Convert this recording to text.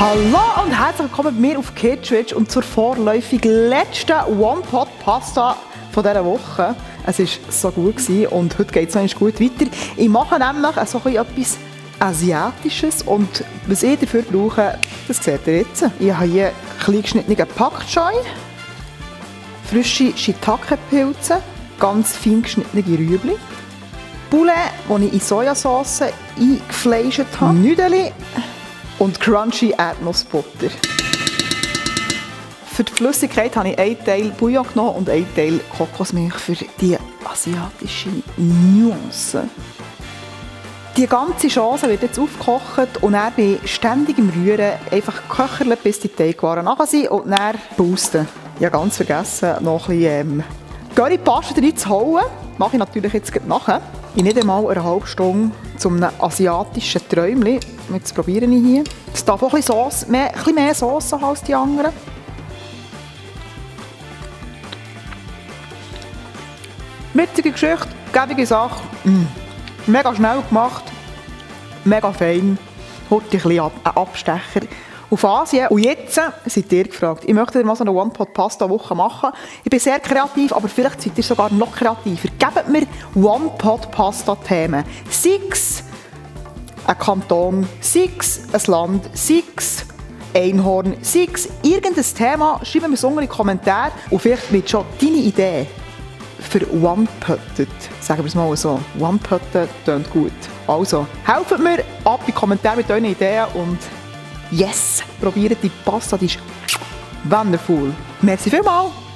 Hallo und herzlich willkommen bei mir auf Kidswitch und zur vorläufig letzten One-Pot-Pasta von dieser Woche. Es war so gut und heute geht es noch gut weiter. Ich mache nämlich so etwas Asiatisches und was ich dafür brauche, das seht ihr jetzt. Ich habe hier klein geschnittene Pak Choi, frische Shiitake-Pilze, ganz fein geschnittene Rüebli, Poulet, die ich in Sojasauce eingefleischt habe, Nudeln und crunchy Erdnussbutter. Für die Flüssigkeit habe ich einen Teil Bouillon genommen und einen Teil Kokosmilch für die asiatische Nuance. Die ganze Chance wird jetzt aufgekocht und dann bei ständigem Rühren einfach köcherle, bis die Teigwaren nachher sind und dann boosten. Ich habe ganz vergessen, noch ein bisschen Currypaste reinzuhauen. Das mache ich natürlich jetzt gleich nachher. In nicht einmal einer halben Stunde zu einem asiatischen Träumchen. Jetzt probiere ich hier. Es darf auch ein bisschen mehr Sauce haben als die anderen. Witzige Geschichte, gebige Sache. Mega schnell gemacht, mega fein. Heute ein bisschen ein Abstecher auf Asien. Und jetzt seid ihr gefragt. Ich möchte mal so eine One-Pot-Pasta-Woche machen. Ich bin sehr kreativ, aber vielleicht seid ihr sogar noch kreativer. Gebt mir One-Pot-Pasta-Themen. 6 ein Kanton, 6 ein Land, 6 Einhorn, 6 irgendein Thema. Schreibt mir es unten in die Kommentare. Und vielleicht wird schon deine Idee für One-Potted. Sagen wir es mal so. One-Potted klingt gut. Also, helft mir ab in die Kommentare mit euren Ideen und yes, probiert die Pasta, die ist wonderful. Merci vielmals.